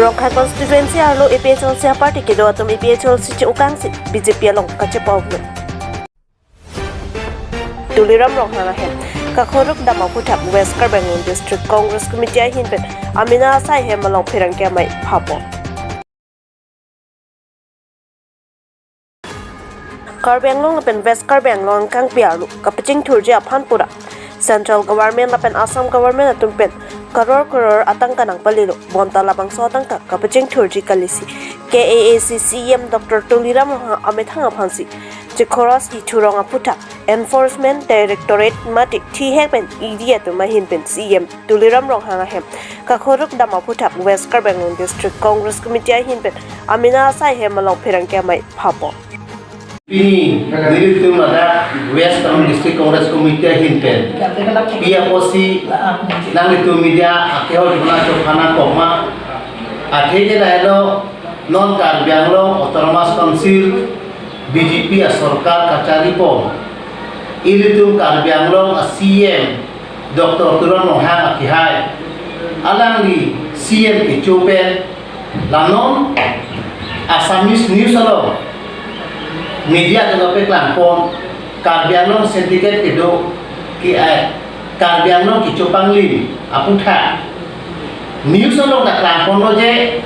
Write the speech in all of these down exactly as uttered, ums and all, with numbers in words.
Rongkhang constituency arlo A P H L C aparty kedo atum A P H L C che-okangsi B J P along kachepoklo. Tuliram Ronghang ahem kakhoruk dam aphuthak West Karbi Anglong District Congress Committee ahin pen amena asai hem along pherangke amei phapo. Karbi Anglong lapen West Karbi Anglong angkangpi arlo kapachingthurji aphan pura Central Government lapen Assam Government atum pen karor karor atangka nangpalilo, bonta labangso atangka kapachingthurji kalisi K A A C C E M Doctor Tuliram Ronghang amethang aphansi chikhoros ithurong aphuthak Enforcement Directorate mate thihek pen E D atum ahin pen C E M Tuliram Ronghang ahem kakhoruk dam aphuthak West Karbi Anglong District Congress Committee ahin pen amena asai hem along pherangke amei phapo. Pini nelitum ladak West Karbi Anglong District Congress Committee ahin pen pi apotsi nanglitum media akehor jumana chophana kokma athe ke lahelo, non Karbi Anglong Autonomous Council B J P asorkar kacharipon, ilitum Karbi Anglong a C M Doctor Tuliram Ronghang akehai, alangli C M kecho pen la non Assamese news along media along paklangpon, Karbi Anglong syndicate kedo ke ai Karbi Anglong kecho panglim aphuthak news along ta klangponlo je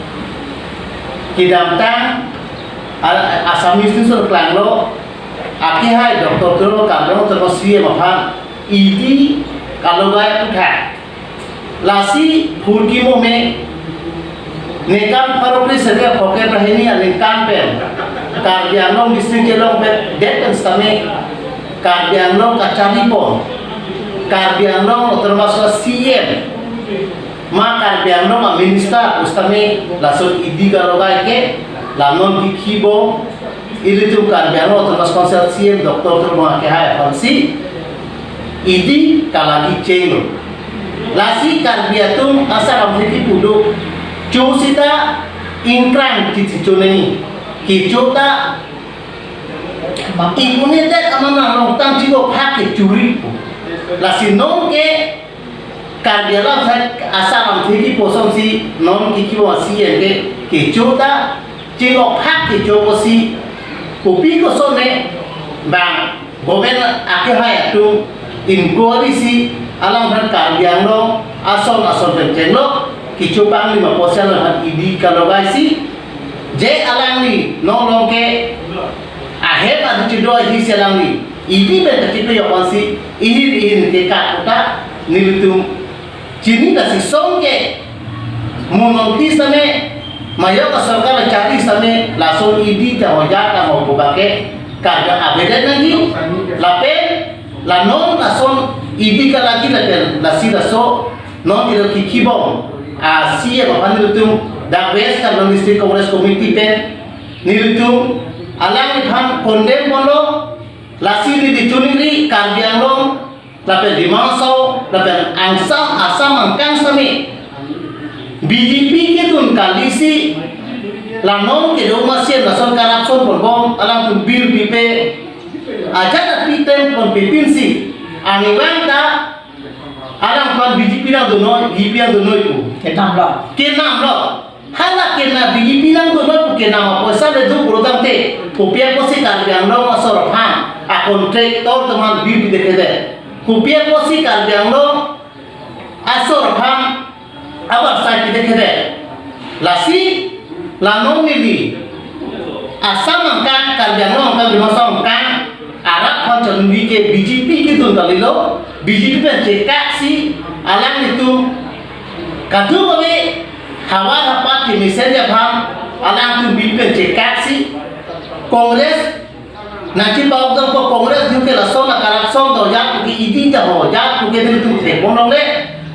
kedamtang a- Assamese news along klanglo, akehai Doctor Tuliram Karbi Anglong Autonomous C M aphan E D kalogai aphuthak. Lasi phurkimo me ningkan pharo kre seta phongke prahini aningkan pen Karbi Anglong district kelong pen det pen setame Karbi Anglong kacharipon, Karbi Anglong Autonomous C M ma Karbi Anglong a minister pusitame laso E D kalogai ke la non kikhibong ilitum Karbi Anglong Autonomous Council C M Doctor Tuliram Ronghang akehai aphansi E D kalagi chenglo. Lasi Karbi atum asar amtheki pudo, cho sita ingkrang kithi cho nangji, kecho ta ikunit det aman along tang chiko phak kechuri pu. Lasi non ke Karbi alam sa asar amtheki pusonsi non kikhibong C M ke kecho ta chingok phak kecho pusi kopi koson ne bang government akehai atum inquiry si alangphan Karbi Anglong ason ason pen chenglo, kecho panglim apotsi alangphan E D kalogaisi je alangli non along ke ahem adu chido ahisi alangli E D pen kachipejok ansi ihin ihin ke kat uta nelitum chini, lasi song ke mo non pi same, majok asorkar chari same lason E D ta hoja ta mo puba ke karga avedet nangji, lapen la non lason E D kalagi lapen lasi laso non kilo kikhibong a C M aphan nelitum dak West Karbi Anglong District Congress Committee pen nelitum alangliphan condemn ponlo. Lasi neli choningri Karbi Anglong lapen Dima Hasao lapen angsa Assam angkang same B J P kedun kalisi la non kedo ma C M lason corruption ponbom, alangtum bill pipe, ajat api tem ponpe pinsi arnivang ta alangphan B J P nangdunoi, B J P nangdunoi pu kenamlo. Kenamlo. Hala kena B J P nangdunoi pu kenam apoisa le duk bro tangte, kopi apotsi Karbi Anglong asor aphan a contractor atum aphan bill pidekhedet? Kopi apotsi Karbi Anglong asor aphan abar sai pidekhedet? Lasi la non neli Assam angkang, Karbi Anglong angkang, Dima Hasao angkang arat aphan choningri ke B J P kedun kalilo, B J P pen chekaksi alanglitum kadokave havar hapat kemesen aphan alangtum B J P pen chekaksi, Congress nangchipabang ko Congress duke lason la corruption do jat ke E D ta ho jat ke nelitum thepon longle.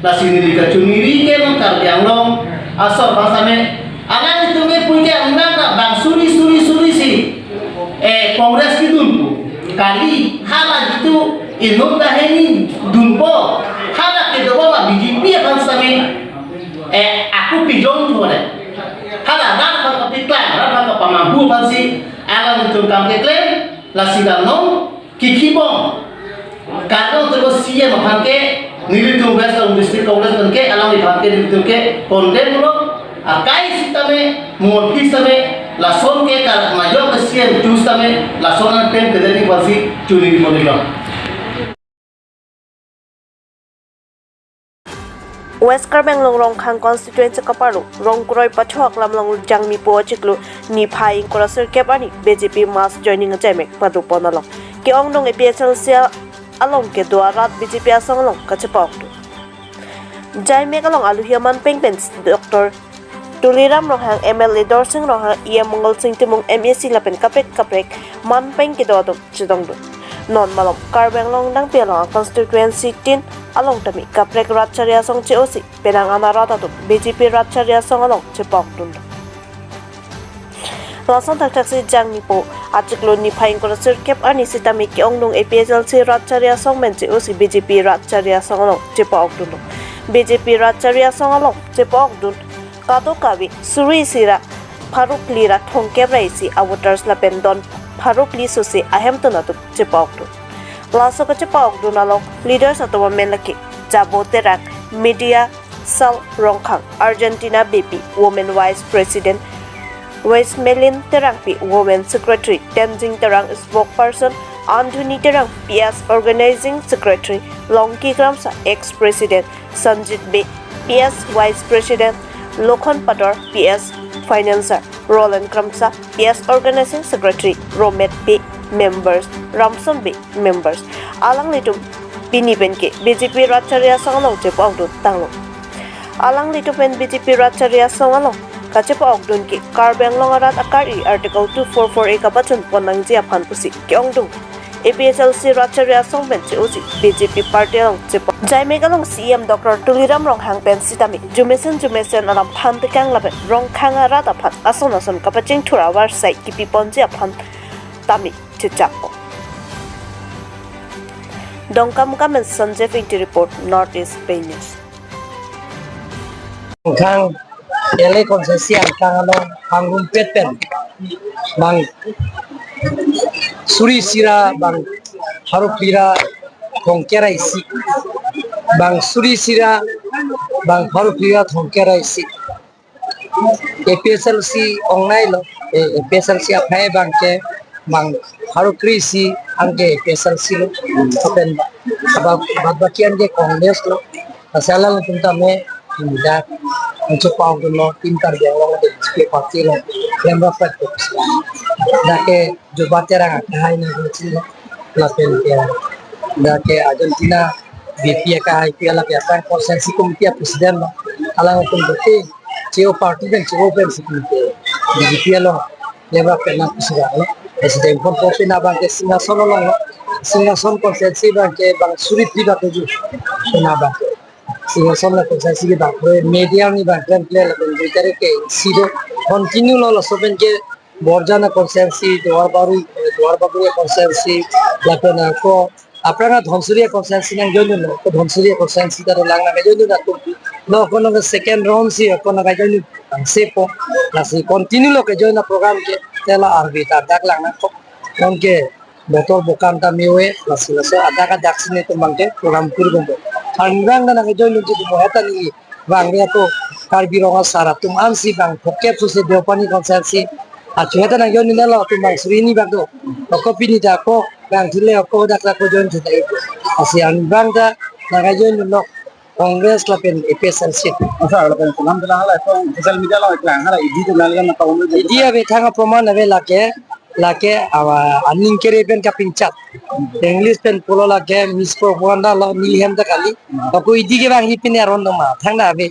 Lasi neli kachoningri ke non Karbi Anglong asor aphan same, alanglitum ke puike angnang ta bang suri suri suri si eh Congress kedun pu kali, hala jitu inut ta hini dunpo, hala kedo ma B J P aphan same eh aku pijong thore. Hala rat aphan kapiklang, rat aphan kapamanghu aphansi alanglitum kam keklem. Lasi la non kikhibong Karbi Anglong Autonomous C M aphan ke nelitum West Karbi Anglong District Congress aphan ke alangliphan ke nelitum ke condemn lo. Akai sitame, mongol phi sitame, lason ke karak majok ke C M tu sitame, lason an pen kedani kuasi chuni di ponilong. West Karbi Anglong Rongkhang constituency kaparlo Rongkroi Pathu Aklam along Jangmipo achiklo niphai ingkoi ra sirkep arni B J P mass joining ajaimek padopon along ke-ongdung A P H L C along kedo arat B J P asong along kachepa-okdun. Jaimek along aluhi aman pengpen Doctor Tuliram Ronghang, M L A Dorsing Ronghang, E M Mongol Sing Timung, M A C lapen kaprek kaprek manpeng kedo atum chetongdun. Non malom Karbi Anglong dangpi along constituency tin along tame kaprek rat chari asong che-osi penang an arat atum B J P rat chari asong along chepa-okdun. Lason thakthak si Jangmipo achiklo niphai ingkoi ra sirkep arni sitame ke-ongdung A P H L C rat chari asong pen che-osi B J P rat chari asong along chepa-okdun. B J P rat chari asong along chepa-okdun kadokave suri isi ra pharo phli ra thomkep ra isi avoters lapen don pharo phli sose ahemtun atum chepa-okdun. Laso kachepa-okdun along leaders atum amen lake Jabo Terang, Media Cell Rongkhang, Argentina Beypi, Women Vice President, Westmelin Terangpi, Women Secretary, Tenzing Terang, Spokesperson, Andhuni Terang, P S Organizing Secretary, Longki Kramsa, Ex President, Sanjit Bey, P S Vice President, Lokhon Pador, P S Financer, Roland Kramsa, P S Organizing Secretary, Romet Bey, members, Ramson Bey, members. Alanglitum pini pen ke B J P rat chari asong along chepa-okdun tanglo. Alanglitum pen B J P rat chari asong along kachepa-okdun ke Karbi Anglong arat akari Article two four four A kapachun pon nangji aphan pusi ke-ongdung A P H L C rat chari asong pen che-osi B J P party along chepa. Jaimek along C E M Doctor Tuliram Ronghang pen sitame jumesen jumesen alam than tekang lapen Rongkhang arat aphan ason ason kapachingthur avarsai kipi ponji aphan tame chechak-o. Dongkamukam pen Sanjay Ingti report, North East Pei News. Rongkhang L A constituency angkang along pangrumpet pen bang suri isi ra bang pharo phli ra thomkep ra isi, bang suri isi ra bang pharo phli ra thomkep ra isi. A P H L C ongnailo, eh, A P H L C aphai abang ke bang pharo kre-isi anke A P H L C lo, lapen bad, bad baki anke Congress lo. Lasi alanglitum tame, hmm, dak, ancho pau dun lo, Team Karbi Anglong de H P party lo, lemra pet ko. Dak ke Jabo Terang akehai nangkechin lo, lapen ke, dak ke Argentina Beypi akehai pi, lapen ke constituency committee president lo, alanglitum dote, che-o party pen, che-o pen si committee, B J P along, lemra pen nangkesura lo, president pon po pen abang ke Singhason along lo, Singhason constituency abang ke bang suri phli bak tujuh, pen abang ke. Singhason la constituency ke bang, media ni bang, klemkle lapen duitari ke isi do, continue lo, laso pen ke Borjan constituency, Duarbagori, Duarbagori constituency, lapen ako, aphrang Dhansiri constituency nangjoin lo, ko Dhansiri constituency ta lang nangjoin lo atum. Lo ko nang second round si, ko nangjoin lo, ang sepo, lasi continue lo kejoin a-program ke, tela arbi ta dak lang nangkok, non ke, botor bokam ta me-o-e, lasi laso adak adak si netum abang ke program kuri bompo. Arnivang ta nangjoin nangji mo heta ni bang re ako Karbi Rong Asar atum ansi bang phokep sose Deopani constituency. Achu heta nangjoin nang lo atum bang suri hini bak do. Ako pini ta ako bang thile ako dak ako join thile. Lasi arnivang ta nangjoin lo Congress lapen A P H L C. Asa lapen kunam dala hala ko social media lo klang hala E D tu nalian apa umur E D ave thang aproman ave lake, lake awa aning kere pen kapinchat. English pen pulo lake mispropaganda lo, neli hem ta kali. Ako E D ke bang hi pini aron doma thang da ave.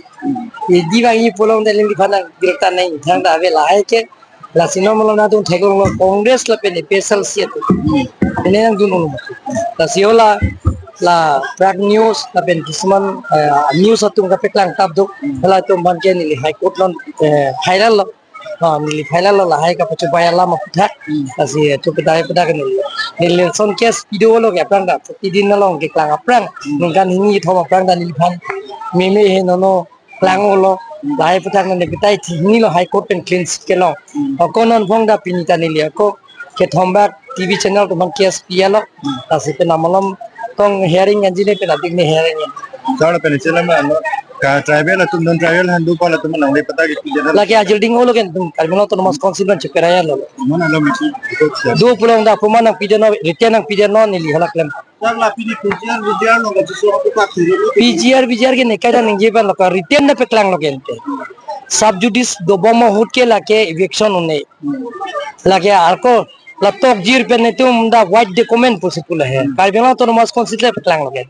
E D bang hi pulo de lingli phana girta nai thang da ave lahai ke. Lasi non malom nangtum theklonglo Congress lapen A P H L C atum. Ini nangdun ulu. Lasi hala la prak news lapen kisuman, eh, news atum kapeklang tap do. Hala atum abang ke neli High Court non, eh, file lo. Ha, neli file lo lahai kapachobai alam aputhak. Lasi, eh, chupedai pedak neli. Neli lason case pi dolo ke aphrang ta. Pratidin along keklang aphrang. Ningkan hini thom aphrang ta neliphan meme he nono klang-o lo, lahai aputhak neli petai thi hini lo High Court pen clean chit kelong. Ako non phong ta pini ta neli ako kethom bak T V channel atum aphan case pi-a lo, lasi pen amalom Tong hearing anjine pen adik ne hearing. Sir, pen ichela ma ano ka tribal atum non tribal handu pala atum nang le pata ki pidana. Lake ajil ding olo ken tum Karbi Anglong Autonomous Council ban cheperaya lo. Mana lo misi. Do pulang da puma nang pidana, written nang pidana neli halak lem. Sir, la pini P G R, V G R nang ka jiso aku pak siri. P G R, V G R ke ne kaida ningje ban lo ka written na peklang lo ken te. Sub judice dobom ahut ke lake eviction un-e. Lake ako la tokjir pen netum da white document pusi pu lahe. Karbi Anglong Autonomous Council le peklang lo ke.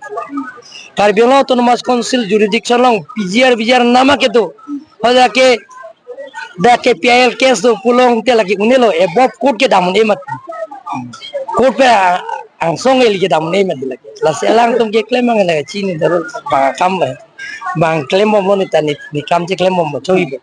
Karbi Anglong Autonomous Council jurisdiction along P G R V G R nama ke do. Hoja ke da K P I L case do pulote lake un-e lo, above court kedam un-e mat. Court pen a-, angsong eli kedam un-e mat lake. Lasi alangtum keklem mang lake chini darul bang akam lo. Bang klembomlo ne ta ne, ne kam cheklembomlo choi bo.